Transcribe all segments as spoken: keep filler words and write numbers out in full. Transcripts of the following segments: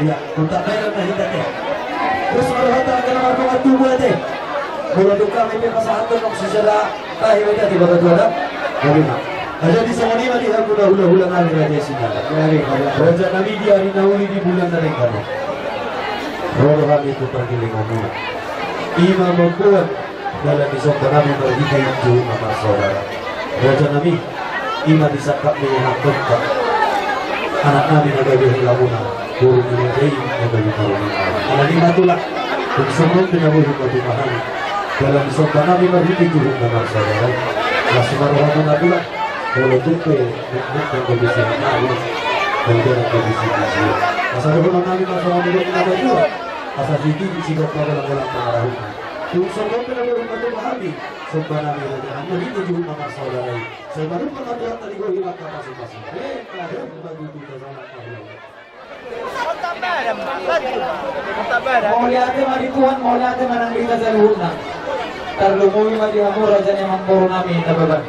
Ia, untat baenon ma hita te. Terus maro hata angka na mardongan tubu ate. Molo dung hami pe pasahathon nang sisada tahi ma hita te, bagatua da. Gabe ma. Jadi songon i ma di hamuna hulahula nami Raja Sinanga. Raja nami, di ari na uli di bulan na denggan on, ro do hami tu pargellengonmuna. I ma mamboan dalan ni somba nami marhite juhut na marsaudara. Raja nami, i ma disangkap ni anak dohot anak nami na gabe hulahula, boru ni raja i na gabe boru ni anak. Alani i ma tulang, dung songon pe na boi hupatumahami dalan ni somba nami marhite juhut na marsaudara, las ma rohamuna tulang. Molo tung pe neknek nang gabe sihat nami, dan jalan gabe sihat nami. Asa dohonon nami ma songon nidok ni na batua, asa sititi sigompa, golanggolang pangarahutna. Dung songon pe na boi hupatumahami somba nami raja nami marhite juhut na marsaudara i, sai marumpak ma tu hata ni gohi mangkapasupasu. Reka, reka, bagutu, tasanak ma hula. Mauliate ma di Tuhan, mauliate ma nang di hita saluhutna. Tarlumobi ma di hamu raja ni amangboru nami Nababan.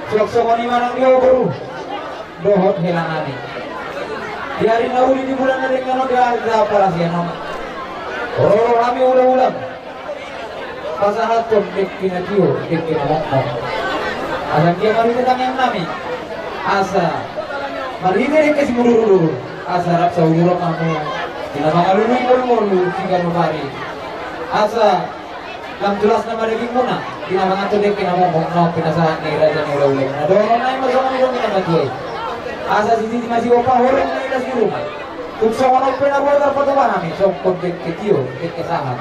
Suang songon i ma nang di ho boru dohot hela nami. Di ari na uli di bulan na denggan on, di ari na parasian on, ro do hami hulahula pasahathon dengke na tio, dengke na mokmok. Asa anggiat marhite tangiang nami, asa marhite dengke simudurudur, asa rap sauduran hamu di na mangalului ngolungolu siganup ari. Asa lam tulasna ma dagingmuna di na mangan tu dengke na mokmok, naung pinasahat ni raja ni hulahula. Na dohonon nami ma songon nidok ni na batua i. Asa sititi ma sigompa, holong na ilas di ruma. Tung songon on pe na boi tarpatumahami, songkop dengke tio, dengke sahat.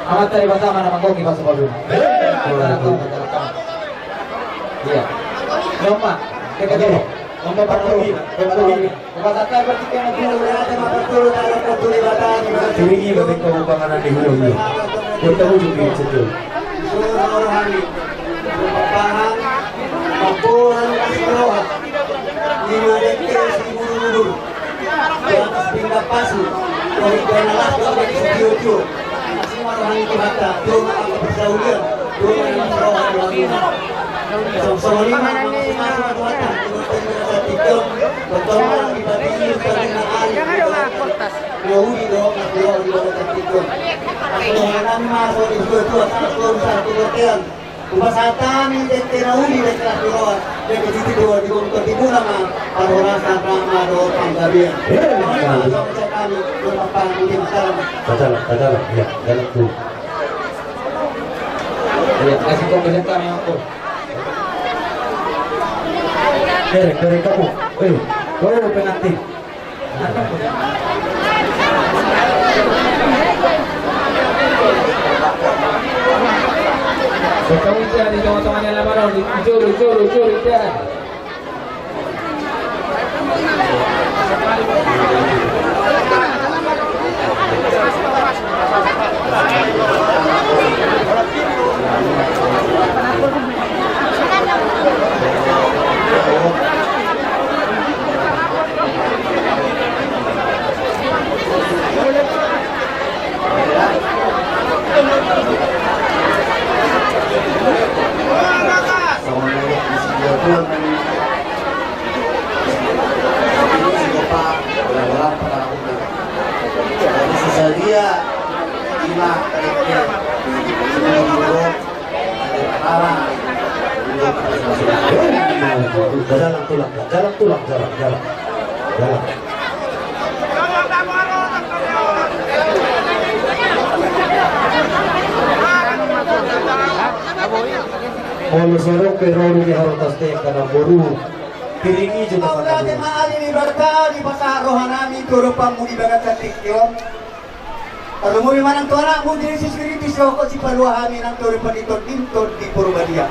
Amanta Debata ma na manggohi pasupasuna. Ia. Doma, dengke tio. Doma, patologi, patologi. Pasahat ma partingkian na tio. Mauliate ma parjolo, taala parjolo Debata. Sirigi batik kamu panganan di hulu-hulu. Kita ujung di situ. Suruh hami. Pahan. Mamboan las ni roha. Lima dengke simudurudur. Di atas pinggan pasu. Dari dana las dari sitio-tio. Asi ma roha ni Tuhanta. Doma angka parsaulian. Doma las ni roha. Songon i ma, songon i ma Tuhanta. Bertemu dengan satu jam. Bertemu lagi tadi. Jangan lupa. Hupasahat hami dengke na uli, dengke las ni roha, dengke sititi, di gompa di muna ma parhorasan, rahmat dohot panggabean. Ia, ia. Pasahat hami, berpapahan, mungkin salam. Salam, salam, ia, salam tu. Ia, kasih kau kerja kami apa? Derek, derek kamu. Eh, kau pengantin. Betul, itu ada di tengah-tengahnya lah, Bang. Dicuri, curi, curi, dia. Sadia ima. Jalan tulang, jalan tulang, jalan, jalan. Jalan. Molo so adong pe ro di harotas te kana boru. Piringi jo. Mauliate ma ale Debata, dipasahat roha nami tu adopanmu di bagasan tingki on. Tarlumobi ma nang tu anakmu Jesu Kristus, dohot sipalua hami nang tu adopan ni Tondim, Tondi Porbadia.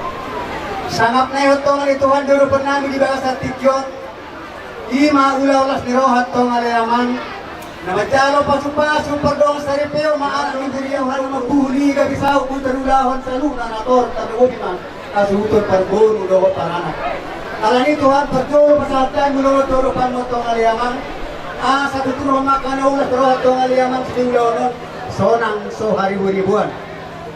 Sangap na ihot tong ale Tuhan di adopan nami di bagasan tingki on. Ima ulaon las ni roha tong ale Amang. Na manjalo pasupasu pardongan saripeon ma anak ni huria, hali mambuhuli gabe saut, buta ulahon saluhutna na torop, tarlumobi ma hasuhuton parboru dohot paranak. Alani Tuhan, parjolo pasahat hami ulaon on tu adopanmu tong ale Amang. Asa tuturuhon ma angka na uli las ni roha tong ale Amang, sude ulaon on sonang so hariburibuan.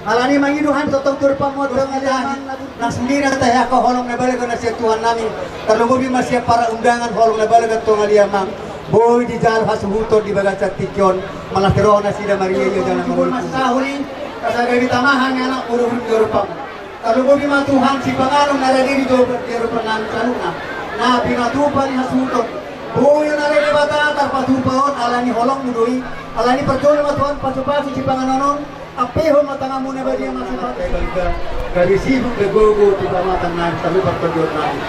Alani mangido hami tongtong tu adopanmu tong ale Amang. Nang sumina tahe angka holong na balga na sian Tuhan nami. Tarlumobi ma sian para undangan holong na balga tong ale Amang. Boi dijalo hasuhuton di bagasan tingki on, manang sirong nasida Maria ia jala maruli. Mansahuri, kasagabi tamahan ni anak boru hurung jorupang. Tarlumobi ma Tuhan sipanganon na rade di jorupang nami saluhutna. Na pinatupa ni hasuhuton. Boi on ale Debata tarpatupa on alani holongmu do i. Alani parjolo ma Tuhan pasupasu sipanganon on. Ampehon ma tanganmu na badia masipat. Gabe sibuk be gogo tu pamatang nami saluhut partondion nami.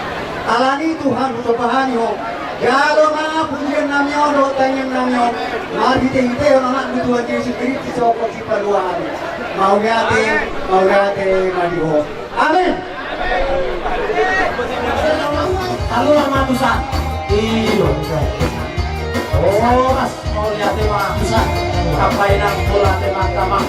Alani Tuhan husombahani ho. Jalo ma pujian nami on dohot tangiang nami on. Marhitehitehon anakmu Tuhan Jesus Kristus sohot sipalua hami. Mauliate, mauliate ma di ho. Amin. Halo, Matusan. Iyo, iya. Oh, Mas. Mauliate ma, Tusan. Ampai nang mauliate ma, Tama.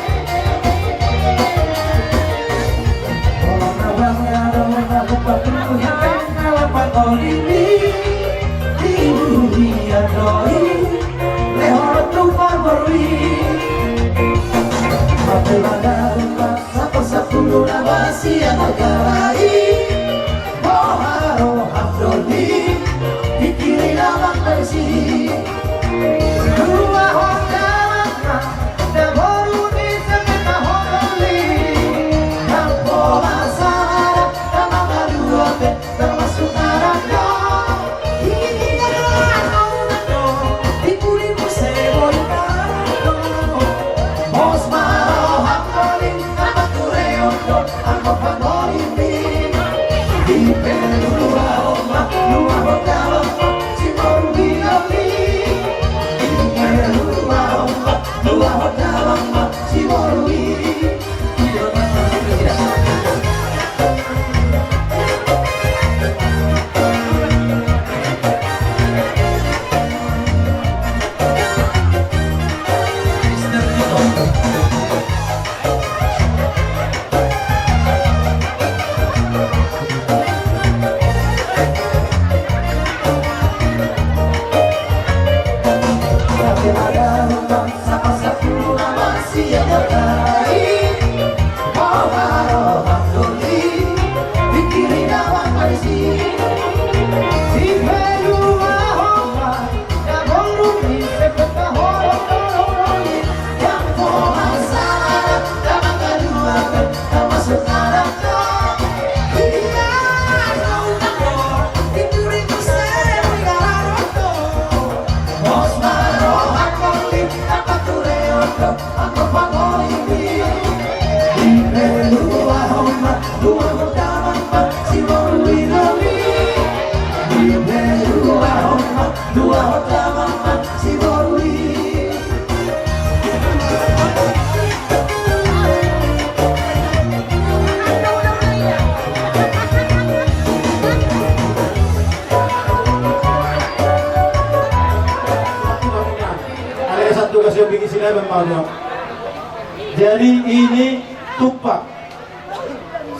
Jadi ini tumpak.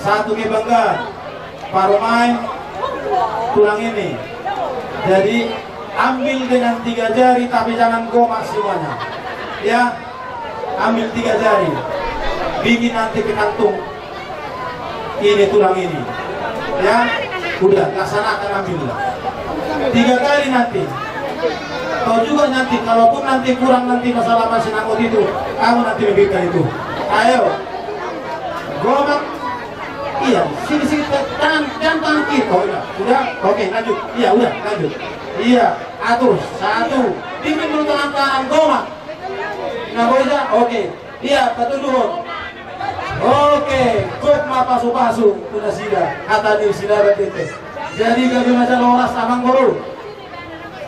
Satu kebanggaan, parumaen tulang ini. Jadi ambil dengan tiga jari, tapi jangan gomak semuanya. Ya, ambil tiga jari. Bikin nanti ke kantung ini tulang ini. Ya, udah, laksanakan, ambil. Tiga kali nanti. Kau juga nanti, kalaupun nanti kurang nanti masalah masih nangot itu, kamu nanti lebihkan itu. Ayo. Gomak. Iya, sini, sini, tangan, tangan, tangan kiri. Oh, iya. Udah? Oke, lanjut. Iya, udah, lanjut. Iya, atur. Satu. Pimpin dulu tangan kanan, gomak. Nah, bisa? Oke. Iya, satu dulu. Oke, gok ma pasupasu tu nasida. Hata ni sinabat ete. Jadi gabe ma jala horas amang boru.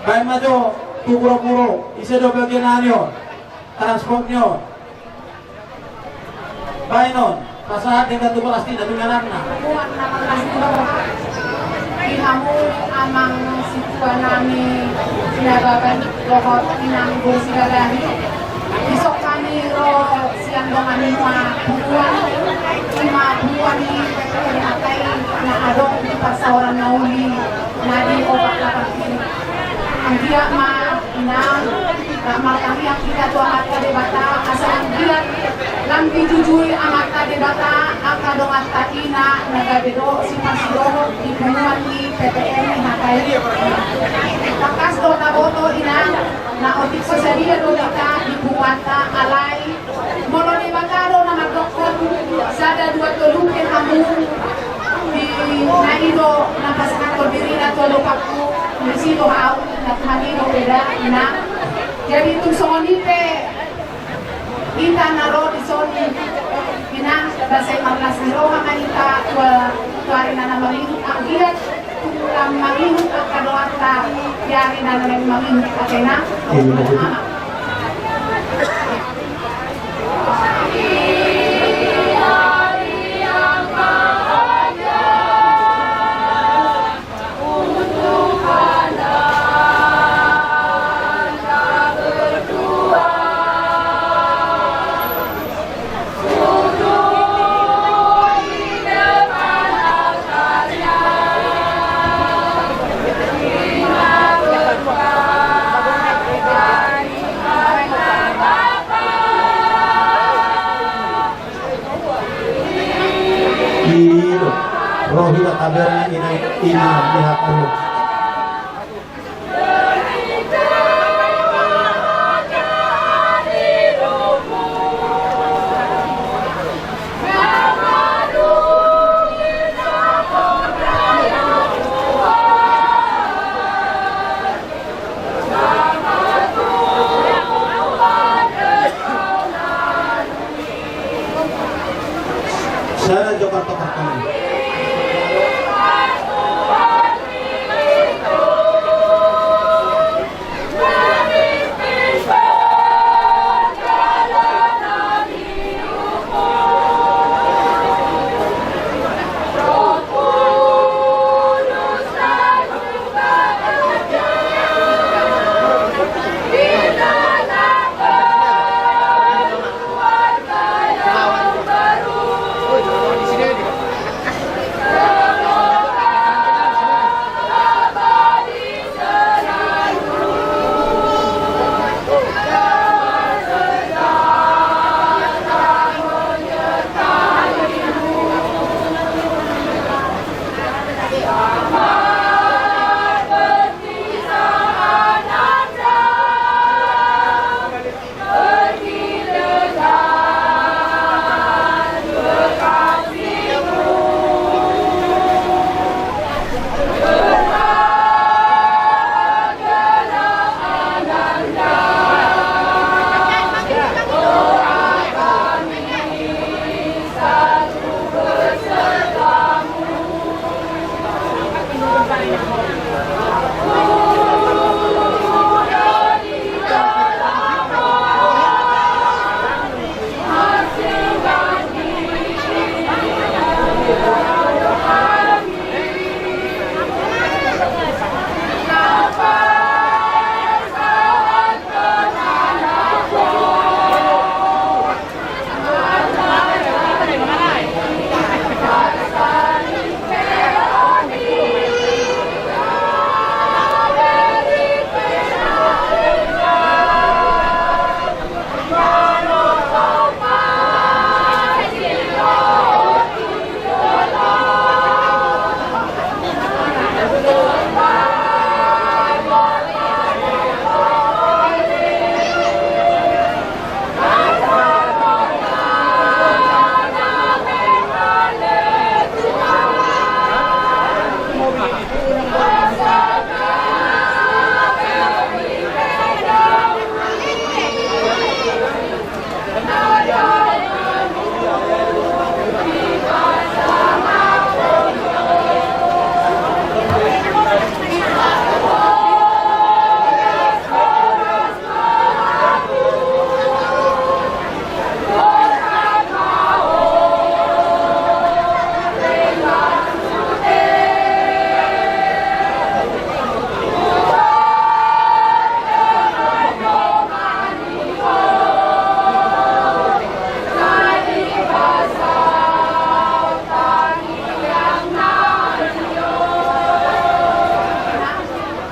Baen ma jo tu puro-puro, ise do bagian ni on. Transport ni on. Baen on, pasahat denggan tu palastik na tu ingananna. Di hamu amang sintua nami Sinababan dohot inang boru Sidadahi. Dison hami ro sian dongan ni punguan, ima punguan ni P T N Hatai na adong di parsaoran na uli na di Opat Lapan Pitu. Anggiat ma inang, martangiang hita tu Amanta Debata asa anggiat lam dijujui Amanta Debata angka donganta i na gabe dohot siparsidohot di punguan ni P T N Hatai. Tangkas do taboto inang, Na otik so sadia do hita di punguanta, alai molo Debata do na mandokkon sada dua tolu pe hamu, di na i do na pasahathon dirina tu adopanku, disi do au, na Tuhan i do pe da, ina. Jadi tung songon i pe hita na ro dison, ina, ba sai marlas ni roha ma hita tu, tu ari na mangihut, anggiat lam mangihut angka doanta di ari na naeng mangihut, ate na. Iya, betul. Iro, rohi na taberna ina, ina, ina, ina. Sada Jakarta pertama.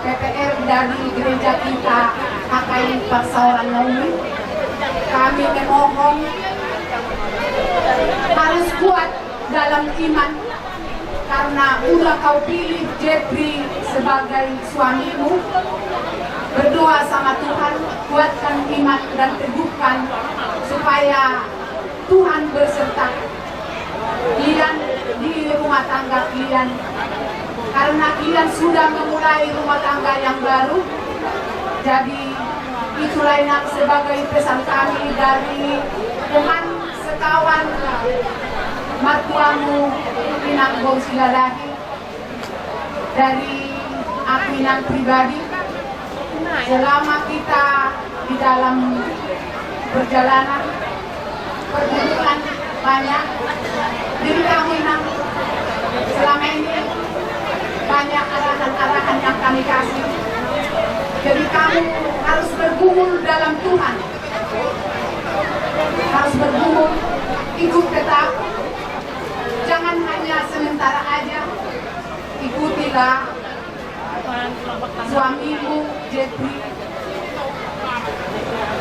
P P R dari gereja kita H K I Parsaoran Na Uli, kami memohon harus kuat dalam iman, karena udah kau pilih Jeffrey sebagai suamimu. Berdoa sama Tuhan, Kuatkan iman dan teguhkan supaya Tuhan berserta kalian di rumah tangga kalian, karena kalian sudah memulai rumah tangga yang baru. Jadi, itulah yang sebagai pesan kami dari teman sekawan mertuamu, Inang Bong Silalahi. Dari aku, Inang, pribadi, selama kita di dalam perjalanan, pergumulan banyak. Jadi kamu, Inang, selama ini banyak arahan-arahan yang kami kasih. Jadi kamu harus bergumul dalam Tuhan. Harus bergumul, ikut tetap. Jangan hanya sementara aja. Ikutilah suamimu, Jeffrey.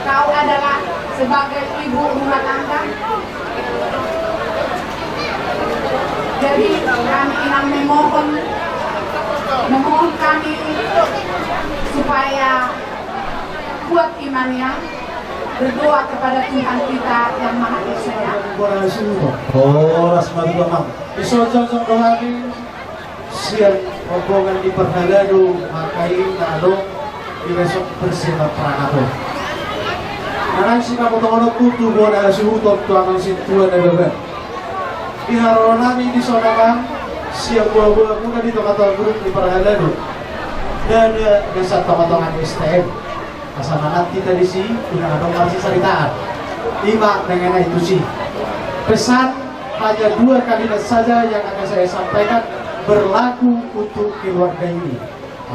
Kau adalah sebagai ibu rumah tangga. Jadi kami, Inang, memohon, memohon kami supaya kuat imannya, berdoa kepada Tuhan kita yang Maha Esa, ya. Horas ma tutu, Amang. Di son, son, son, dohot hami sian rombongan ni parhalado, maka i na adong di resort Persema Prangapon. Manang sipamotomononku tu bona hasuhuton tu amang sintua na dua. Di haroro nami di son, Amang, sian boa-boa muna di tonga-tonga grup ni parhalado, ndada na sian tonga-tonga ni S T M. Asa manat hita disi, unang adong marsisaritaan. Ima mengenai tusi. Pesan hanya dua kalimat saja yang akan saya sampaikan, berlaku untuk keluarga ini.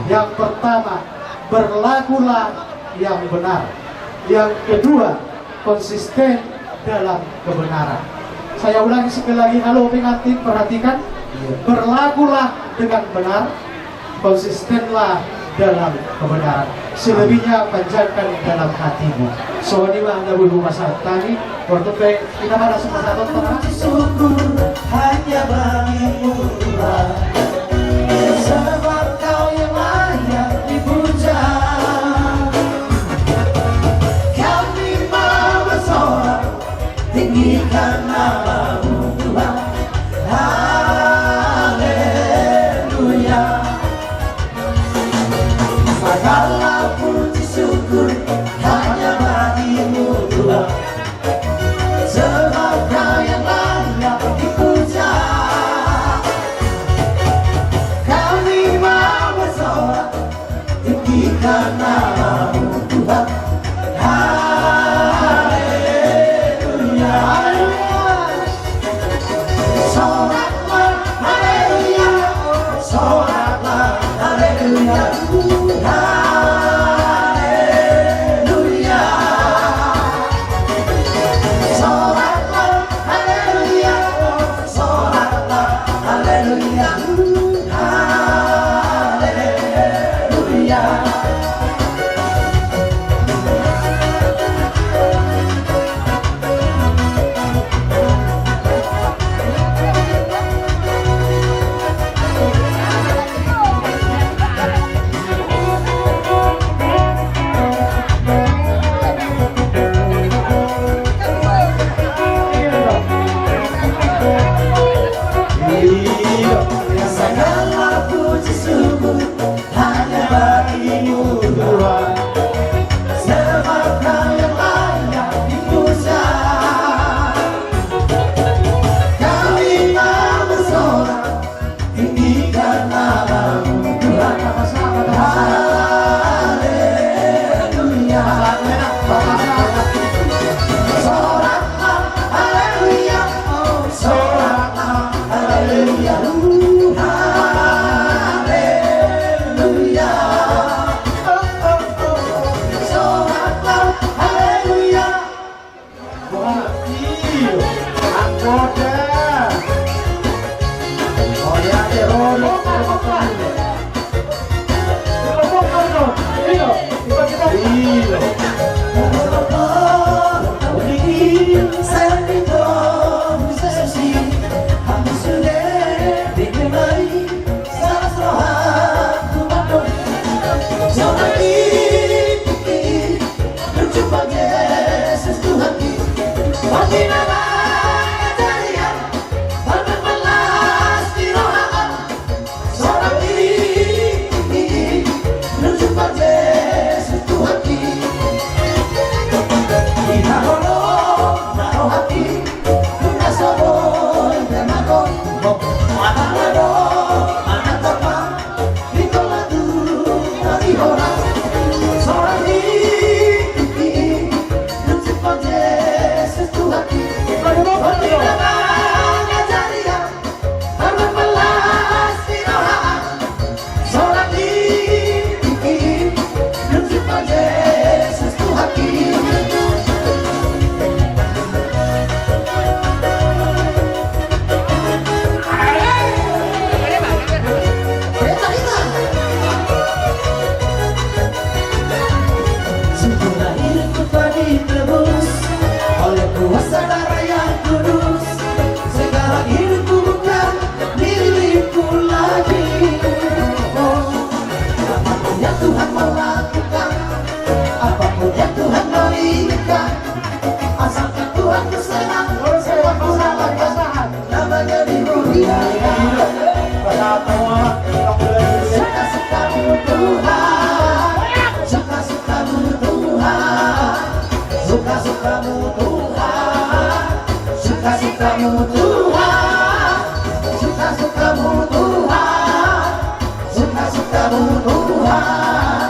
Yang pertama, berlakulah yang benar. Yang kedua, konsisten dalam kebenaran. Saya ulangi sekali lagi, halo pengantin, perhatikan. Iya. Berlakulah dengan benar, konsistenlah dalam kebenaran. Selebihnya panjangkan dalam hatimu. Songon i ma, angka ibu-ibu, pasahat hami. Borhat pe, kita pada semua satu. Syukur hanya bagimu, Tuhan. Sebab Kau yang layak dipuja. Kami mau bersorak, tinggikan nama-Mu, Tuhan. Haleluya. Segala puji syukur hanya bagimu, Tuhan. Sebab Kau yang layak dipuja. Kami mau bersorak, tinggikan nama-Mu, Tuhan. Haleluya. Soraklah, haleluya. Soraklah, haleluya. Haleluya. Soraklah, haleluya. Soraklah, haleluya. Haleluya. Segala puji syukur hanya bagimu, Tuhan. Tuhan, suka-sukamu Tuhan, suka-sukamu Tuhan,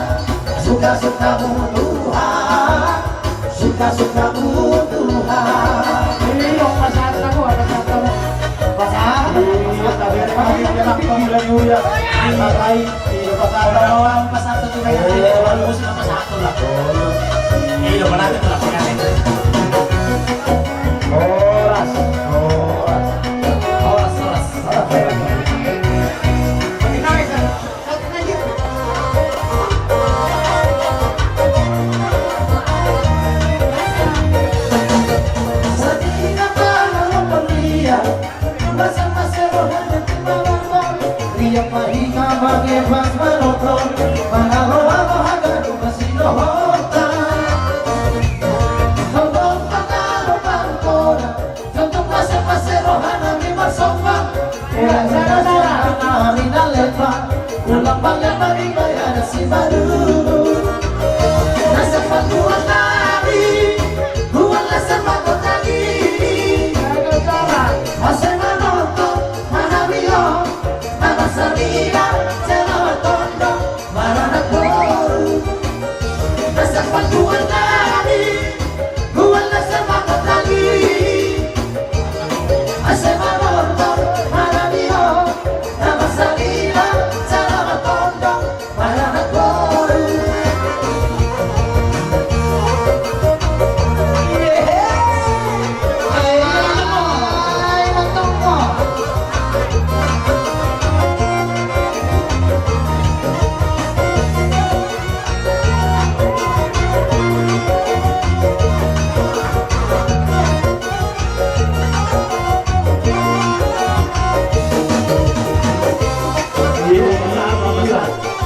suka-sukamu Tuhan, suka-sukamu Tuhan. Iyo, pasahat hamu, pasahat hamu. Pasahat. Iyo, pasahat. Iyo, pasahat. Iyo, pasahat. Iyo, pasahat. Iyo, pasahat. Iyo, pasahat. Horas, horas. Horas, horas. Riang ma hita mangembang manonton, mangalohalo haganup masidohonta. Tongtong mangalo pangkoda, tongtong mase-mase rohanami marsombang. Ulang sada-sada nami na lemba, ulang bangga nami gaya na sibalu. Na sapat buat nami, buat na sapat nami. Ase manonton, manami on.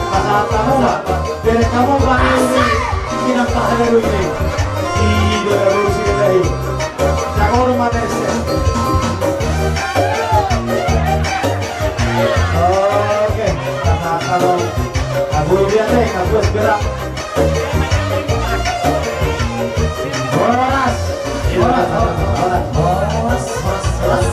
Pasahat hamu ma, bere hamu ma, inang pahala do ini. Ido na baru sini tadi. Jago rumah desa. Oke, pasahat hamu. Abu dia teh, abu segera. Horas. Horas, horas, horas. Horas, horas, horas.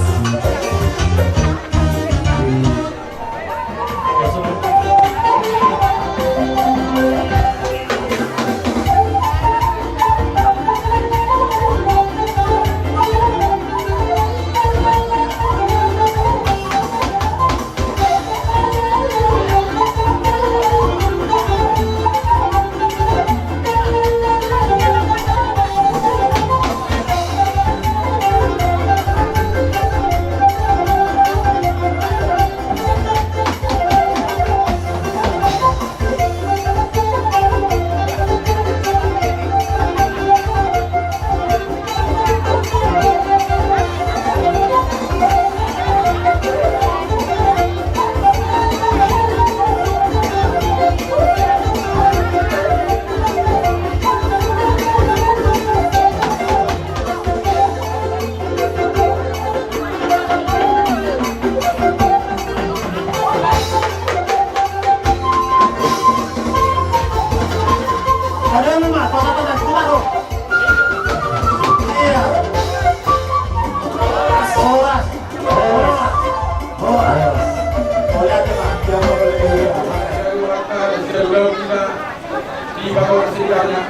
Di bawah sejarah.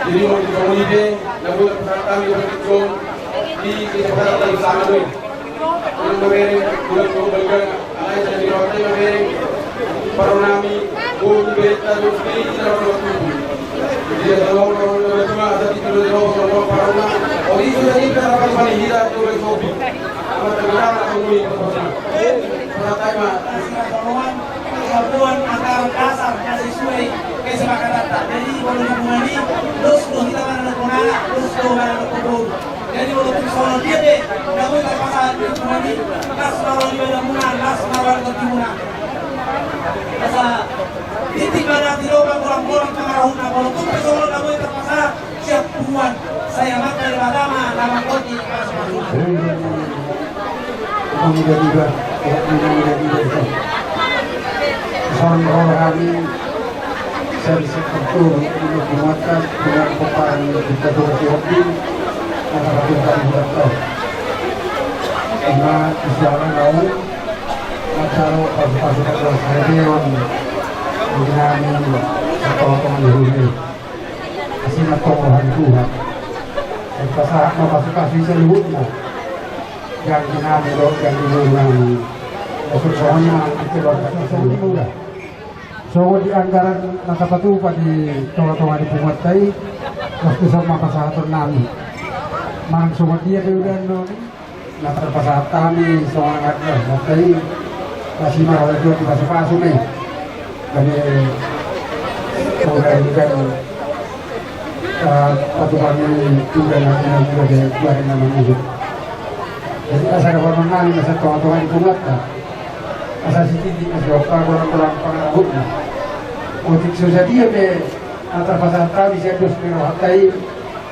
Jadi, mau di komuniti, namun pertama yang betul di kita berada di sana, weh. Ulang bebere, ulang kau balikan, alai jadi partai bebere, para nami, oh, beta, terus di kita orang tua. Dia tahu orang tua cuma ada di dulu di bawah orang para nami. Oh, itu jadi kita dapat paling tidak, itu lagi kopi. Apa terbilang, aku mau ikut sana. Pertama. Sabuan anggaran dasar na sesuai kesepakatan. Jadi, molo di bulan i, dos do hita manang na ponaan, dos do manang na pogu. Jadi, molo tu soal dia be, na boi tarpasahat di bulan i, las marwali badamuna, las marwali tontimuna. Asa, titik pada tiloba bolang-bolang pangarahutna, molo tu soal na boi tarpasahat, siap buruan, sai Amanta Debata ma na manggohi pasu-pasu. Emang jadi bah, ya, emang jadi bah. Son rohani, seri sektor, ini pemakas, dengan pepahan, kita tuh si Hobi, anak aku tadi buat kau. Ima di sialan au, na jalo pasu-pasu na jalo sarebeon. Di nami, satoto ni huni. Asi na toko hari Tuhan. Pasahat ma pasu-pasu i saluhutna. Yang di nami do, yang di nami. Maksud soalnya, itu luar biasa. Songon di anggaran na tapatupa di tonga-tonga ni punguanta i, waktu sama pasahaton nami. Manang songon dia pe udan non, na tarpasahat hami songon anggaran na tadi, masih marah lagi di pasu-pasu nih. Kami udah udan, eh, patupa ni udan na udan udan dari keluar nama musuh. Jadi asa dohonon nami na satonga-tonga ni punguanta. Asa sititi na siompa golang-golang pangarahutna. Otik so sadia pe na tarpasahat hami sian dos ni rohanta i,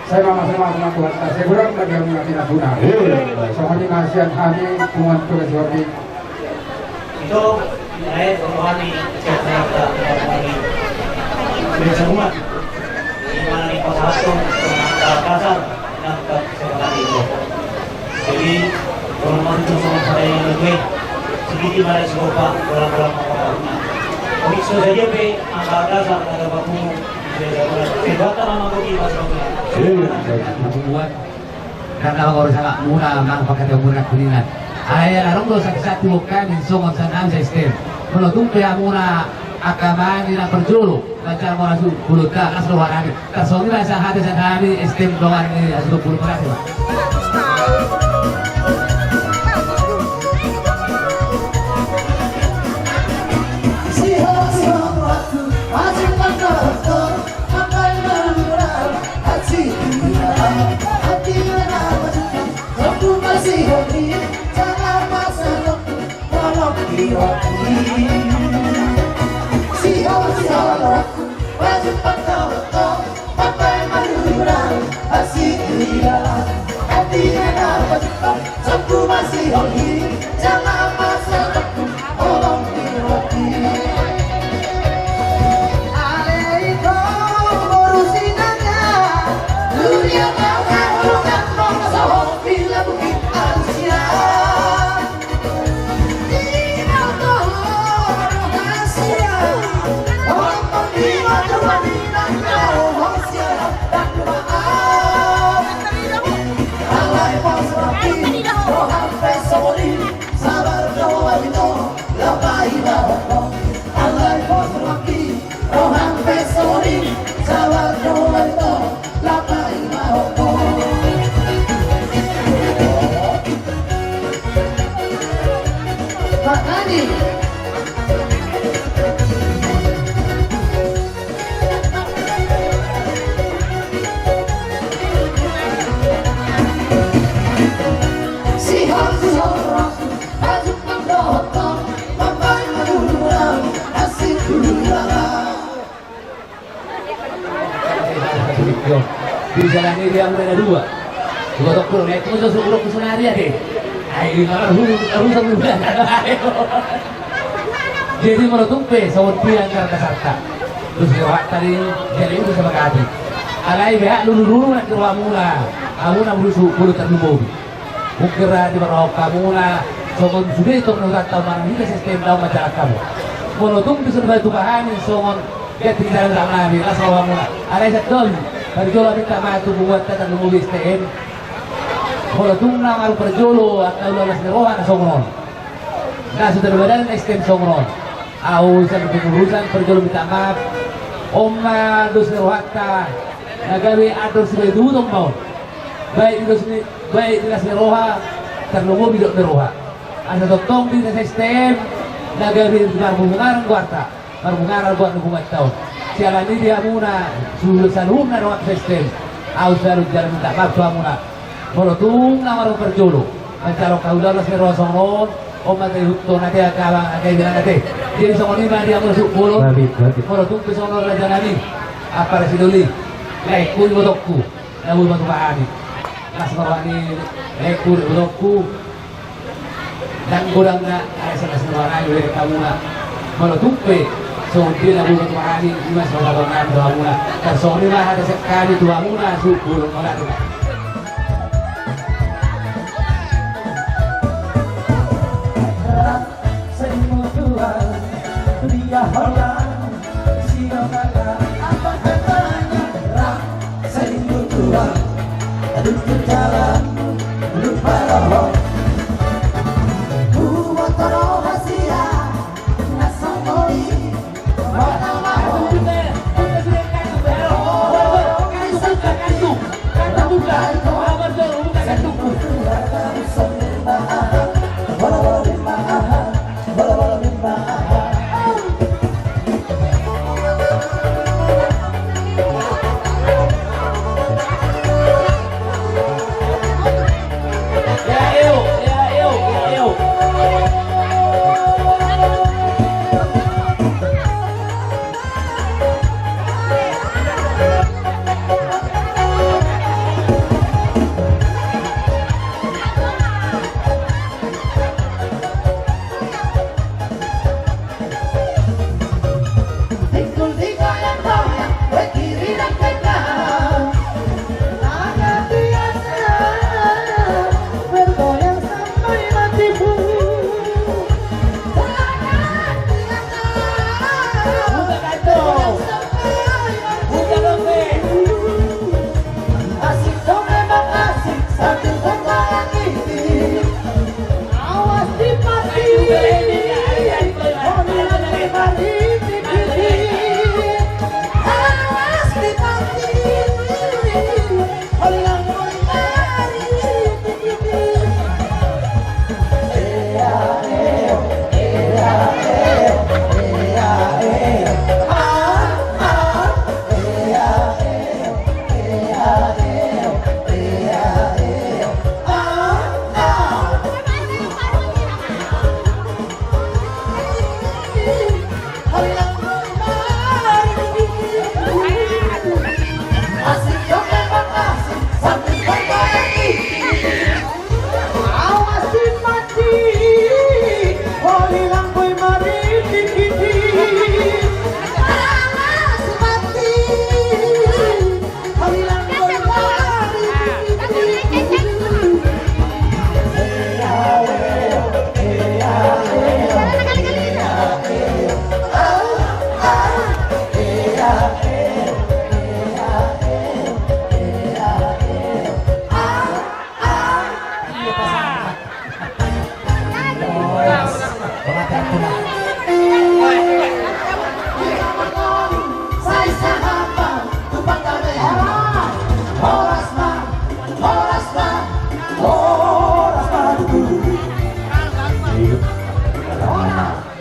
sai mamasa-masa ma Tuhanta, sai godang ma di hamuna pinangguna. Songon i ma sian hami punguan Toga Sihombing. Ito, nae rohani sian Tuhanta, rohani. Biasa umat. Di mana ni pasahaton, Tuhanta kasar, nangkap semangat itu. Jadi, kalau mau itu sama saya yang lebih, sedikit mana si Bapak, bola-bola mau apa. Oke, so sadia pe, angka dasar, ada bakumu, saya dapat. Saya dapat nama kopi, Mas Bapak. Iya, iya, iya. Buat, karena kalau saya nggak murah, mang pakai dia murah kuningan. Ai, arung do satu-satu bukan, insong on sanam sistem. Kalau tung pe murah, angka main di na perjolo. Baca mora su, buluta, las roha nami. Tarsongon i ma sahata sian hami, S T M dongan ni Asuduk Bulu Perasi, Pak. Siho, siho, buatku, masih tak tahu, apa yang baru, hati, hati, hati, hati, hati, hati, hati, Di jalan ini dia mulai ada dua. Dua dokter, naik terus, terus, terus, terus, lari ya, deh. Ai, ini malah hu-, hu-, hu-, hu-. Jadi, molo tung pe, songon dia angka dasarta. Terus, lewat tadi, jadi itu sama kati. Alai, beha, lulu-lulu, nanti rohamuna. Hamuna, bulu su-, bulu terlumobi. Mungkin ra di barokah muna, songon sude tong na hutanta manang hita sistem daun majalan kamu. Molo tung bisa dibantu bahani, songon ganti jalan sama nami, las roha muna. Alai sadon, parjolo minta maaf tu buat tata nunggu S T M. Molo tung na maru parjolo, atau lalas ni roha na songon on. Na sudah badan S T M songon on. Au, sa kepengurusan, parjolo minta maaf. Oma, dos ni rohanta. Na gabe andor sibayu tu butong ma on. Baik di dos ni, baik di las ni roha, tarlumobi dok ni roha. Asa tongtong di S T M, na gabe marbungaran goarta, marbungaran goar ni bunga taon. Siala ni di hamuna, suhul saluhutna dongan S T M. Au salut jalan minta maaf tu hamuna. Molo tung na maru parjolo, mancalon kahuda las ni roha songon on, on ma te hutto na te agama, agama na te. Jadi songon i ma di hamuna sukbulon. Molo tung pe songon on raja nami, apa rasidoli, lae kui botokku. Na boi ma tu bahani. Las ma roha ni, eh, kurik botokku. Dang godang na, ai salas ni roha nai, udah kamu na. Molo tung pe, songon dia na boi ma tu bahani, ima songon na tu hamuna. Tarsongon i ma hata sekali tu hamuna, sukbulon molo tu. Ya, holan, siapa kata, apa katanya, rap, selingkuh tua, aduh, ke jalan, lupa roho. Buat rahasia, nasa mori, mana mau.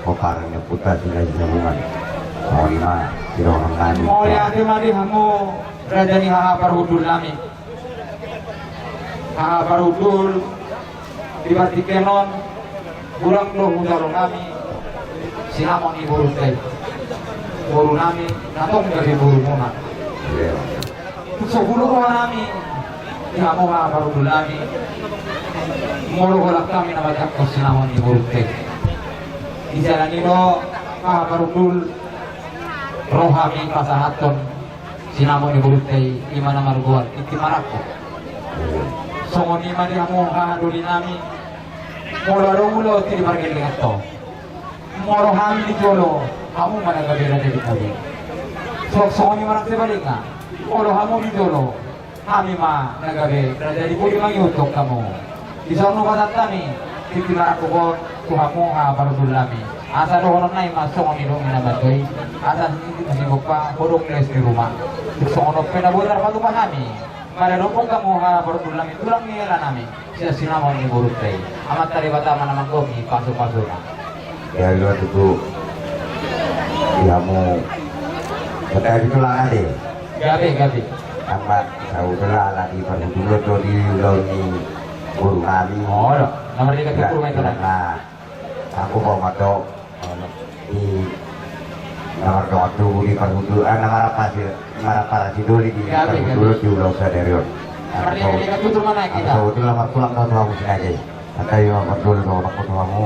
Pomparan ni puta sila di sabungan. Mauliate ma di hamu raja ni haha parhundul nami. Haha parhundul, di partingkian on, godang do hujalo nami sinamot ni borunta i. Boru nami, na tong gabe borumuna. Tung so bulu roha nami di hamu haha parhundul nami, molo holan hami na manjangkon sinamot ni borunta i. Di jala ni i do haha parhundul, ro hami pasahathon sinamot ni borunta i, i ma na margoar Tintin Marangkup. Songon i ma di hamu haha doli nami, molo adong ulaonta di pargellengan on, molo hami di jolo, hamu ma na gabe raja di pudi. Songon i ma nang sebalikna, molo hamu di jolo, hami ma na gabe raja di pudi mangihuthon hamu. Dison do pasahat hami Tintin Marangkup on tu hamu haha parhundul nami. Asa dohonon nami ma songon nidok ni na mandok i, asa singkop ma singkop, podom les ni ruma. Tung songon on pe na boi tarpatupa hami maradophon hamu haha parhundul nami tulang ni hela nami, sian sinamot ni borunta i. Amanta Debata ma na manggohi pasupasuna. Gabe ma tutu di hamu. Gabe tulang ate. Gabe, gabe. Anggo saudara ala di parhundul do di ulaon ni boru nami. Olo, na mardenggan tutu ma i. Nah, aku mau mato di na mardongan tubu di parhundul, ah, na marapa si, marapa si doli di parhundul di ulaon sadari on. Mardenggan tutu ma na hita. Saudara martulang do tu hamu sinaga i. Angka i ma parhundul do, dongan tu hamu.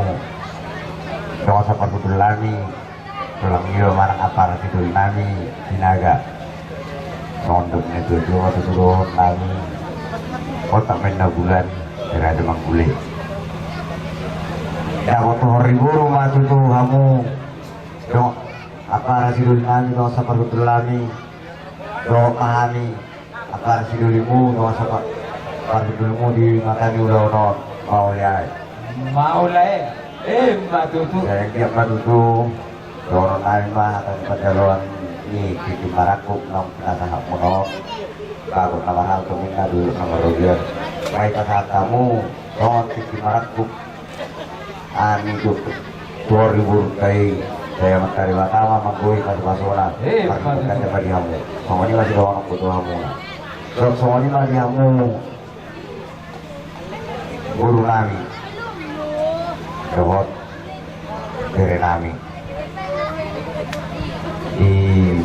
Dongan saparhundul nami. Tulang i do manang apala si doli nami Sinaga. Songon dok ni tuatua ma tutu dohonon nami. Otak main na bulan, raja manggule. Dapot horor ni boru ma tutu hamu. Dong, Para sidoli nami dohot saparhundul nami, dohot ma hami, para sidolimu dohot sapa-, parhundulmu di mata ni ulaon on, mauliate. Mauliate, eh, ma tutu. Sai anggiat ma tutu, dohonon nami ma hata ni panjaloan ni tingki marangkup naung pinasahat muna on, bagot na marhalto ninna, dolok na marrobean. Baen pasahat hamu, songon tingki marangkup. Ani tu, tu ari burung tai, sai Amanta Debata ma manggohi pasupasuna. Eh, marhite ma di hamu. Songon i ma sidohononku tu hamu. So, songon i ma di hamu, boru nami dohot bere nami. Di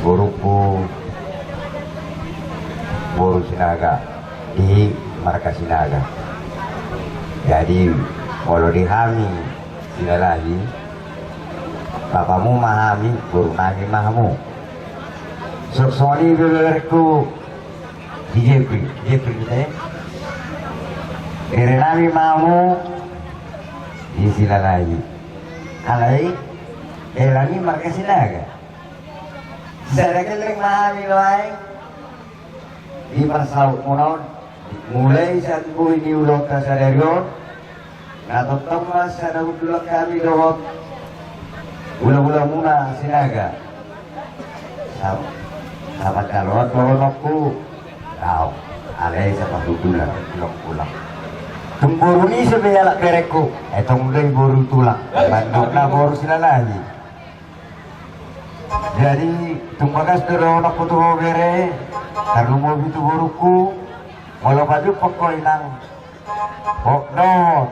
borungku, boru Sinaga, di marga Sinaga. Jadi, molo di hami Silalahi, bapamu ma hami, boru nami ma hamu. So, songon i beberengku, di Jepri, Jepri kita, ya. Bere nami ma hamu di Silalahi. Alai, hela ni marga Sinaga. Sada gelleng ma hami nuaeng di parsautmuna on, mulai sian boi ni ulaonta sadari on, na tongtong ma sada hundulan hami dohot hulahula muna Sinaga. Sa-, sapanjaloan dohononku, daong, alai saparhundulan, ulang-ulang. Tung boru ni ise be halak berengku, eh, tong do i boru tulang, mandok na boru Silalahi. Jadi, tung bagas do dohononku tu ho bere, tarlumobi tu borungku, molo pajumpang ho inang, hot dohot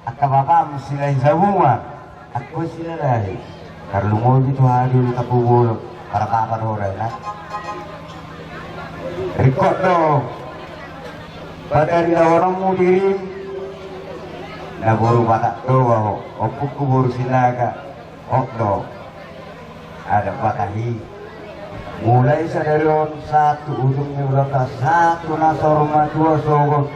angka bapam Silahisabungan, angka Silalahi, tarlumobi tu hadu Tampubolon, parpapar ho da inang. Ringkot do pataridahononmu dirim, na boru Batak do ho, ompungku boru Sinaga. Hot do adat Batak i. Mulai sadari on sahat tu ujung ni ulaonta, sahat tu na saur matua sogot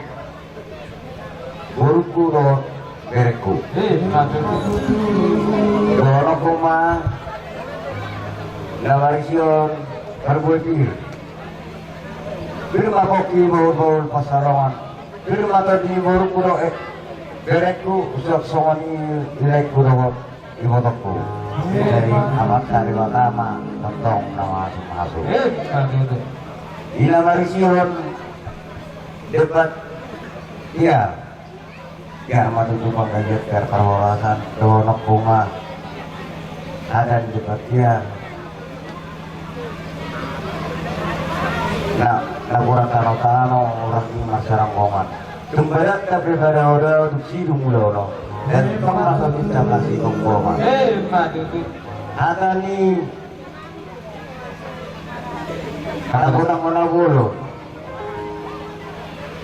borungku dohot berengku. Eh, ima tutu. Dohononku ma na marisi on parbue pir. Pir ma pongki bahulbahul pansalongan. Pir ma tondi ni borungku dohot, eh, berengku, suang songon i di laengku dohot ibotongku. Jadi, Amanta Debata ma tongtong na mangasuhasuh. Eh, ima tutu. Di na marisihon debat, ia, ia ma tutu panggabean, parhorasan, dohononku ma hata ni debat, ia. Na, na hurang tanotano, hurang i marsaranggongan. Tung badanta pe padaodao, dung sidung ulaon on. Dan tong ma paminta masitonggoman. Eh, ima tutu. Hata ni, hata gotang ma na bolon.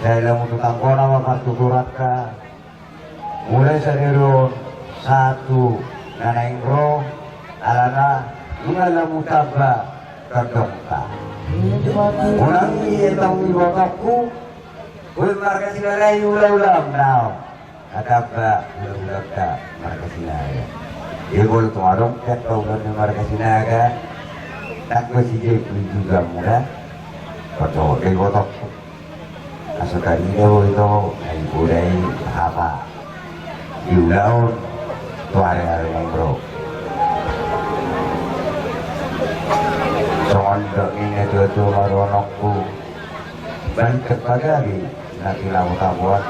Sai lam tu tanggona ma partuturanta. Mulai sadari on sahat tu na naeng ro, alana nunga lam tamba tondongta. Unang i etong ibotongku, boi marga Silalahi hulahulamu, daong. Na tamba hulahulanta marga Sinaga. Ia molo tung adong pe angka ulaon ni marga Sinaga, tangkas i jemput juga muda. Pacohot do ibotongku. Asa tarida ho ito, na iboda i hata di ulaon tu ari-ari na naeng ro. Songon dok ni natuatua ma dohononku, balintang pagabe na tinabo-taboan.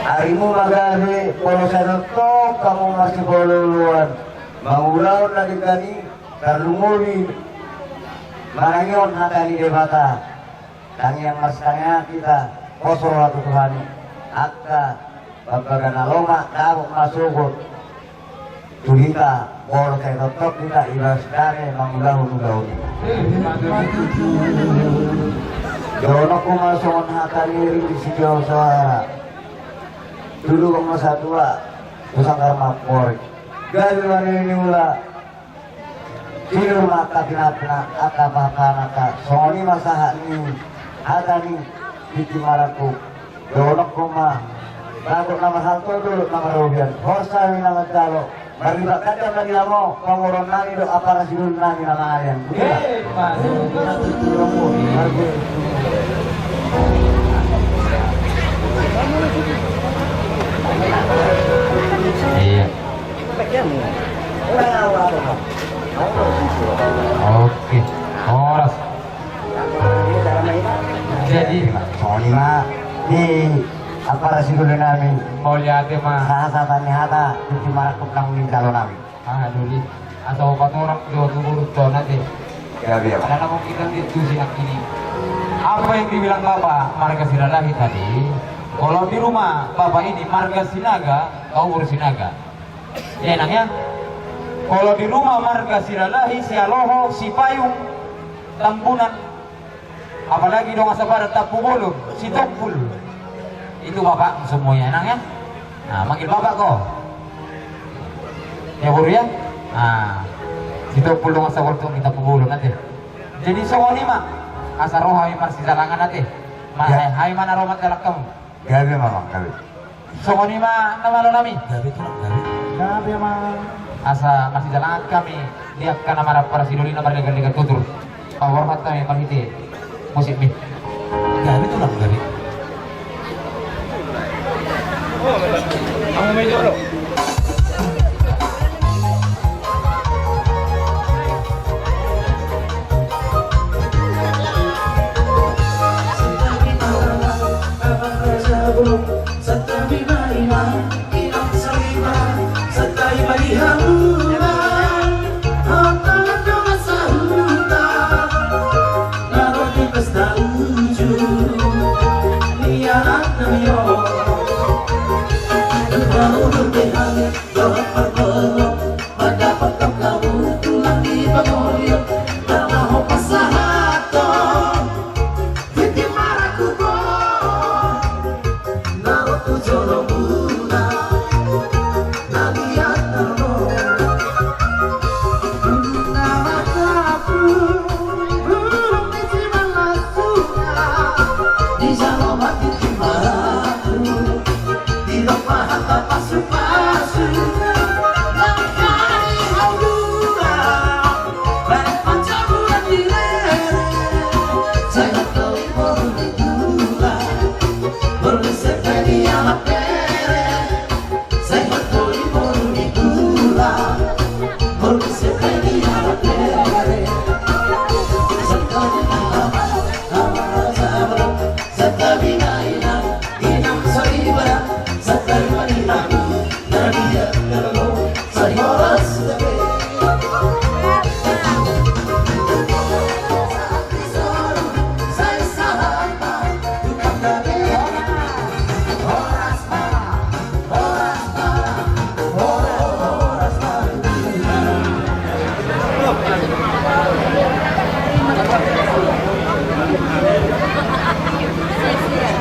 Arimu ma gabe, molo sai tongtong hamu marsipaolooloan mangulahon na denggan i, tarlumobi manangihon hata ni Debata. Tangiang marsitangiangan hita, pos roha tu Tuhan i. Angka bambaga na lomak, dapot ma sogot tu hita, molo sai tongtong hita ibas dame mangulahon ulaon i. Dohononku ma songon hata ni ringgit sitio soara. Tuduhon ma satua tu sanggar mamporik. Gabe ma niula. Tiur ma angka pinapina, angka papanaka, songon i ma sahat ni hata ni tingki marangkup. Dohononku ma, bagot na marhalto, dolok na marrobean, horas hami na manjalo, Marlipat ganda ma di hamu, pamoruon nami dohot ampara sidoli nami na mangalean. Boti ma. Eh, Mas. Iya. Oke. Horas. Jadi, songon i ma di ampara sidoli nami. Mauliate ma. Sahat-sahat ni hata, di marangkup nang di jalo nami. Ah, doli. Asa opat orang dua tu burut tona te. Ya, biar. Ada nama kita di tu sinak ini. Apa yang dibilang Bapak marga Silalahi tadi? Kalau di rumah Bapak ini marga Sinaga, kau urus Sinaga. Ya, Nang, ya. Kalau di rumah marga Silalahi, Sialoho, Sipayung, Tambunan, apalagi dongan sapadan Tampubolon, Sitompul. Itu bapak semuanya, Nang, ya. Nah, manggil bapak ko. Ya, boru, ya. Nah, Sitompul dongan sapadan tu Tampubolon ate. Jadi songon i ma. Asa ro hami marsijalangan ate. Ma, ya. Hami ma na ro manjalang hamu. Gabe ma, Amang, gabe. Songon i ma na malo nami. Gabe, Tulang, gabe. Gabe, Amang. Asa marsijalangan hami di angka na marampara sidoli na marlegan-legan tutur. Paborhat hami marhite musikmi. Gabe, Tulang, gabe.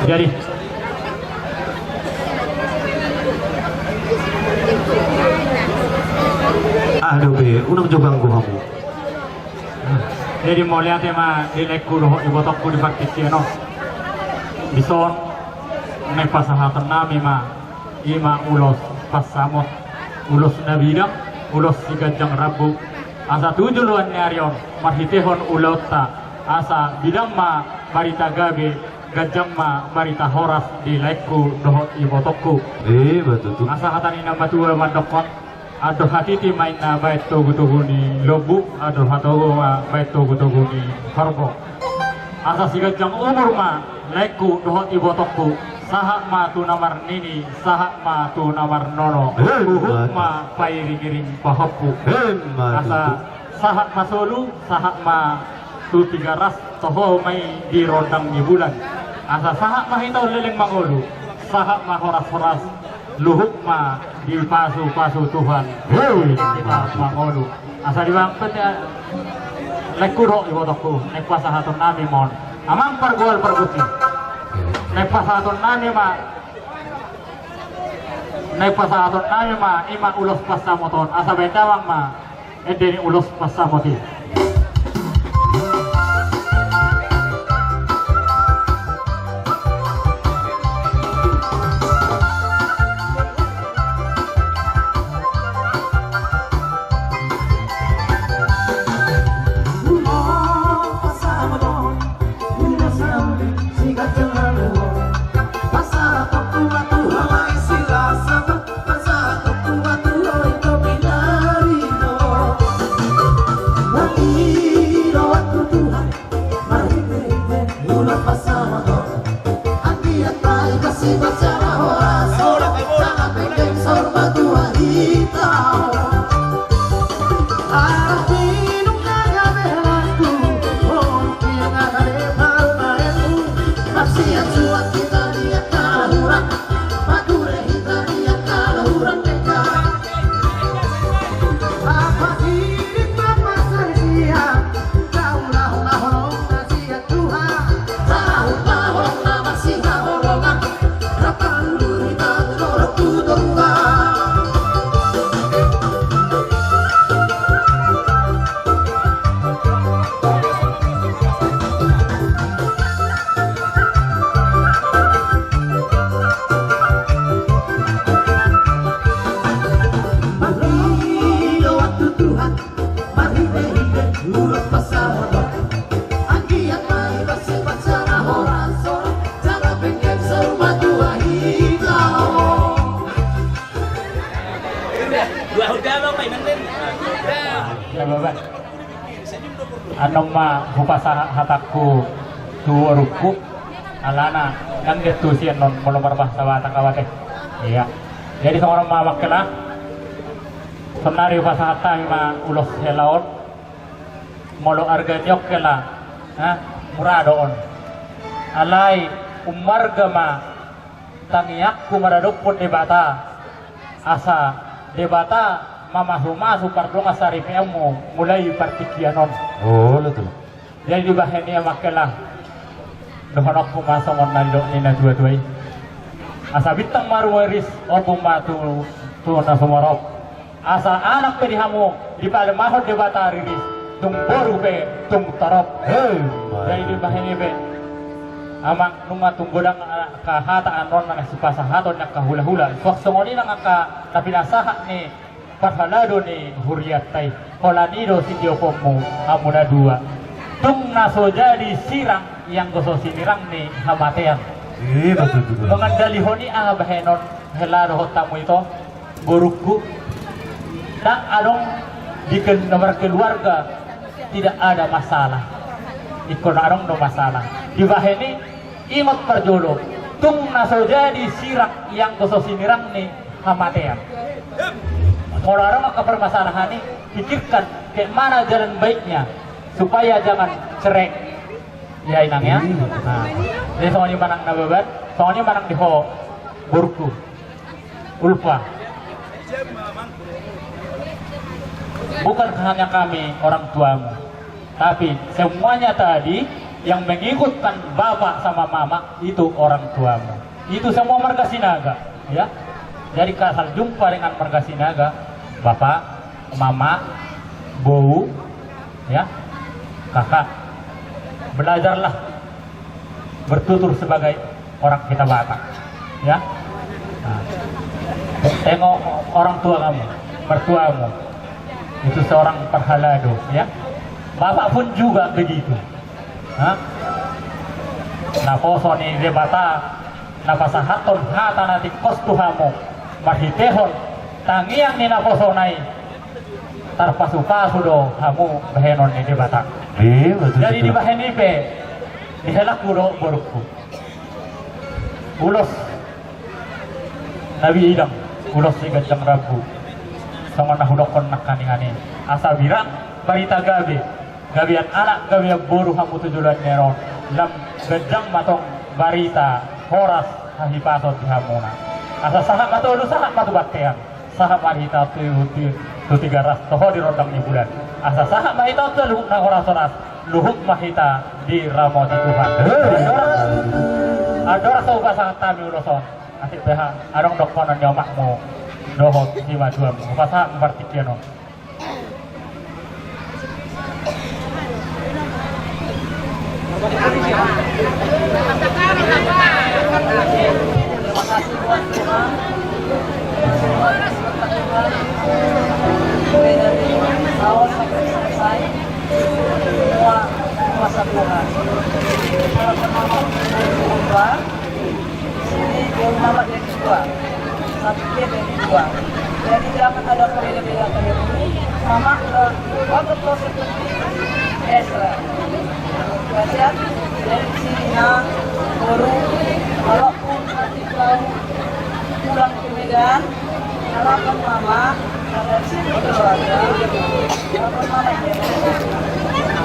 Jadi, ah, dope, unang jo ganggu hamu. Jadi mauliate ma di laengku dohot ibotongku di partingkian on. Dison naeng pasahaton nami ma, i ma ulos pansamot, ulos na bidang, ulos siganjang rambu. Asa tu joloan ni ari on marhitehon ulaonta, asa bidang ma barita gabe, ganjang ma barita horas di laengku dohot ibotongku. Eh, betul tu. Asa hata ni na matua mandokkon, andor hatiti ma inna baen togu-togu ni lombu, andor hatogu ma baen togu-togu ni horbo. Asa siganjang umur ma laengku dohot ibotongku, sahat ma tu na marnini, sahat ma tu na marnono, eh, huhut ma pairing-iring pahompu. Eh, asa sahat ma solu, sahat ma tu Tigaras, toho ma i di rondang ni bulan. Asa sahat ma hita on leleng mangolu, sahat ma horas-horas, luhut ma dipasu-pasu Tuhan. Hei, hita mangolu. Asa di bang pete, laengku dohot ibotongku, naeng pasahaton nami ma on. Amang pargual pargonsi. Naeng pasahaton nami ma. Naeng pasahaton nami ma, i ma ulos pansamot on. Asa baen damang ma ende ni ulos pansamot i. Annon ma hupasahat hatangku tu borungku, alana nang dia tu sian non molo marbahasa Batak au ate. Iya. Jadi songon on ma amang hela. Sonari hupasahat hami ma ulos hela on. Molo arga ni on hela, ha, mura do on. Alai ummarga ma tangiangku maradophon Debata, asa Debata mamasumasu pardongansaripeonmu mulai partingkian on. Olo tutu. Jadi dibahen i amang hela, dohononku ma songon na nidok ni natuatua i. Asa bintang ma rumoriris, ombun ma tu, tu na sumorop. Asa anak pe di hamu dipalemahon Debata riris, tung boru pe tung torop. Hei. Jadi dibahen i pe amang, nunga tung godang angka hata annon na sipasahaton ni angka hulahula. Suang songon i nang angka na pinasahat ni parhalado ni hurianta i. Holan i do sitioponmu hamu na dua. Tung na so jadi sirang, ianggo so sinirang ni hamatean. Iya, betul, betul. Mangandalihon i aha bahenon hela dohot hamu ito? Borungku, ndang adong di ken-, na markeluarga tidak ada masalah. Ingkon adong do masalah. Dibahen i, ingot parjolo, tung na so jadi sirang, ianggo so sinirang ni hamatean. Molo adong angka permasalahan i, pikirkan ke mana jalan baiknya supaya jangan cerai. Ya inang ya. Nah, jadi songon i ma nang na baban, songon i ma nang di ho borungku. Ulfa. Bukan hanya kami orang tuamu, tapi semuanya tadi yang mengikutkan bapak sama mama itu orang tuamu. Itu semua marga Sinaga, ya. Jadi asal jumpa dengan marga Sinaga, bapak, mama, boru, ya, kakak, belajarlah bertutur sebagai orang kita Batak, ya. Nah, tengok orang tua kamu, mertuamu, itu seorang parhalado, ya. Bapak pun juga begitu. Ha? Naposo ni Debata, na pasahathon hata na tingkos tu hamu, marhitehon tangiang ni naposona i, tarpasupasu do hamu bahenon ni Debata. Iya, betul. Jadi, betul. Dibahen i pe, di helangku dohot borungku, ulos na bidang, ulos siganjang rambu. Songon na hudokkon nangkaningan i, asa birang barita gabe, gabean anak, gabean boru hamu tu joloan ni ari on, lam ganjang ma tong barita horas hahipason di hamuna. Asa sahat ma tu ulu, sahat ma tu bontean, sahat ma hita tu, tu, tu Tigaras, toho di rondang ni bulan. Asa sahat ma hita tu luhut na horas-horas, luhut ma hita diramoti Tuhan. Andorang, andorang so hupasahat hami ulos on, asing pe ha, adong dohonon ni omakmu dohot simatuam, hupasahat ma partingkian on. Sini, dia mama jadi dua. Satu dia jadi dua. Jadi jangan ada perbedaan-perbedaan ini. Mama udah waktu proses penting Ezra. Kasihan. Jadi sini, nah, baru walaupun nanti kau pulang ke Medan, harapan mama ada sini keluarga. Harapan mama ini.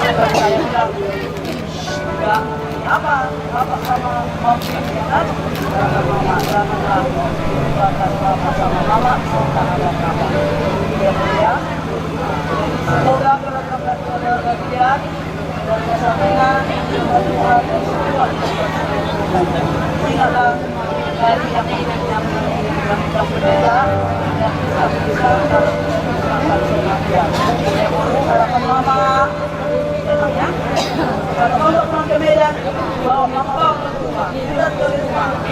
Saya bilang, Apa? Apa sama mama? Sama mama, sama mama. Batas papa sama mama, serta ada papa. Iya, ya. Semoga keluarga, keluarga kalian, keluarga sampingan, keluarga Tuhan, dan semua keluarga. Ingatlah, dari yang ini, yang ini, yang kita berbeda, dan kita bisa dalam kehidupan manusia. Ya, harapan mama.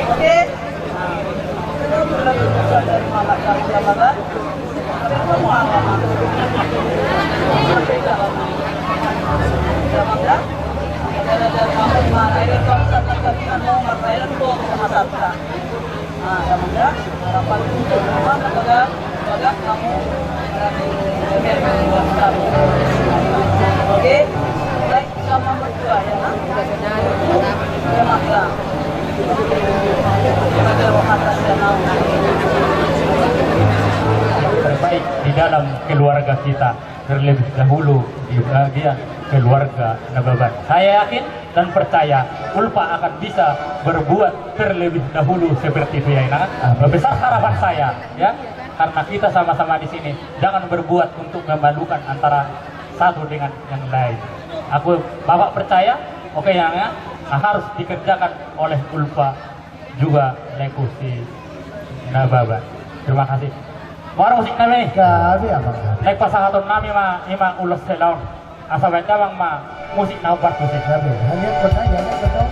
Oke? Nah, ya, mudah. Harapan untuk rumah, semoga, semoga kamu, eh, oke? Terbaik di dalam keluarga kita, terlebih dahulu di bagian keluarga Nababan. Saya yakin dan percaya Ulfa akan bisa berbuat terlebih dahulu seperti itu, ya, Inang. Amin. Besar harapan saya, ya, karena kita sama-sama di sini, jangan berbuat untuk memalukan antara satu dengan yang lain. Aku, Bapak percaya, oke, yang, ya, harus dikerjakan oleh Ulfa juga laengku si Nababan. Terima kasih. Muara musik nami. Gabe, Amang. Naeng pasahaton nami ma, ima ulos hela on. Asa baen damang ma musik na umbar tusi. Gabe. Hanya kota, ya, kota.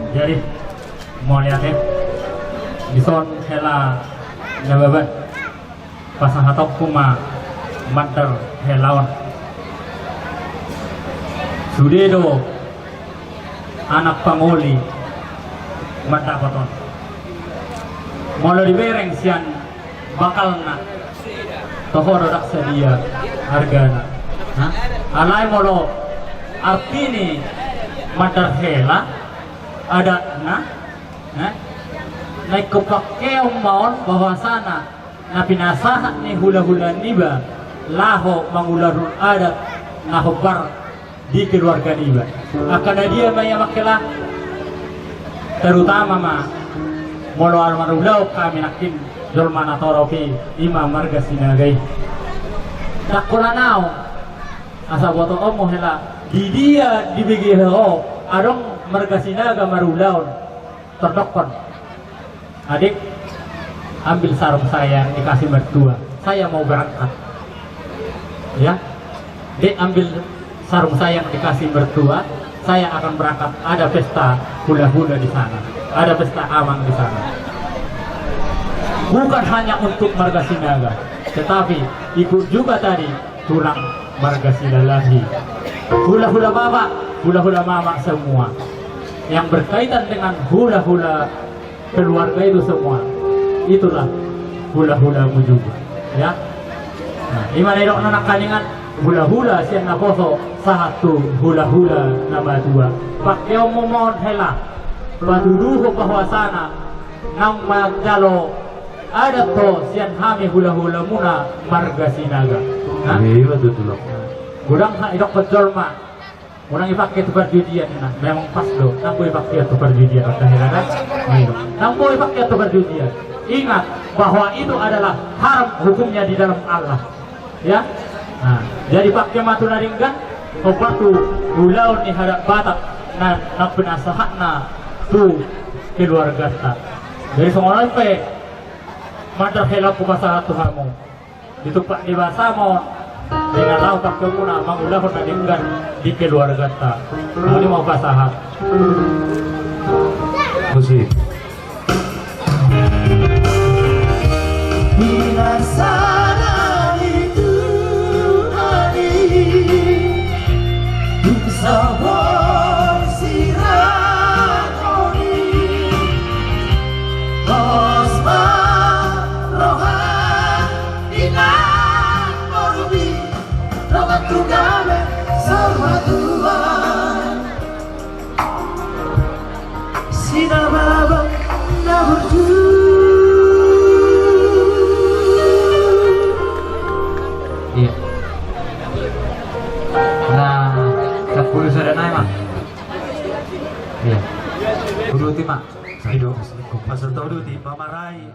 Jadi, mauliate, dison hela Nababan. Pasahatonku ma mandar hela on. Sude do anak pangoli mandapot on. Molo dibereng sian bakalna, toho do ndang sadia argana. Nah, alai molo arti ni mandar hela adatna, nah, naeng hupangkeon ma on bahwasana na pinasahat ni hulahula niba laho mangulahon adat na hombar di keluarga niba. Angka na dia ma i, Amang hela, terutama ma molo ahu marulaon hami nangkin jolma na torop i, ima marga Sinaga i. Ndang holan ahu, asa botoonmu hela, di dia dibege ho adong marga Sinaga marulaon, tardokkon, "Adik, ambil sarung saya yang dikasih mertua, saya mau berangkat." Ya, "Dek, ambil sarung saya yang dikasih mertua, saya akan berangkat, ada pesta hulahula di sana, ada pesta amang di sana." Bukan hanya untuk marga Sinaga, tetapi ikut juga tadi tulang marga Silalahi. Hulahula bapak, hulahula mama semua. Yang berkaitan dengan hulahula keluarga itu semua, itulah hulahulamu juga, ya. Nah, ima na nidokna nangkaningan, hulahula sian naposo sahat tu hulahula na matua. Pangkeonmu ma on hela, patuduhon bahwasana naung manjalo adat ho sian hami hulahulamuna marga Sinaga. Nah. Iya, iya, betul, betul. Godang na idokkon jolma, "Unang ipake tu parjudian," ninna. Memang pas do, ndang boi ipake tu parjudian, angka hela, kan? Iya. Ndang boi ipake tu parjudian. Ingat bahwa itu adalah haram hukumnya di dalam Allah. Ya. Nah, jadi pake ma tu na denggan, hombar tu ulaon ni adat Batak na, na pinasahatna tu keluarganta. Jadi songon on pe mandar hela hupasahat tu hamu. Ditumpak ni basa ma on, Di na laho tangkion muna mangulahon na denggan di keluarganta. Mauliate ma hupasahat. Musik. Di na sada ni Tuhan i, dung sahat sirang on i, pos ma roha ni na porubi, roha tu gabe saur matua. Sinababang na burju. Iya. Nah, sampulu sada nai ma. Iya. Uduti ma. Sai do. Pasahat uduti, pamarai.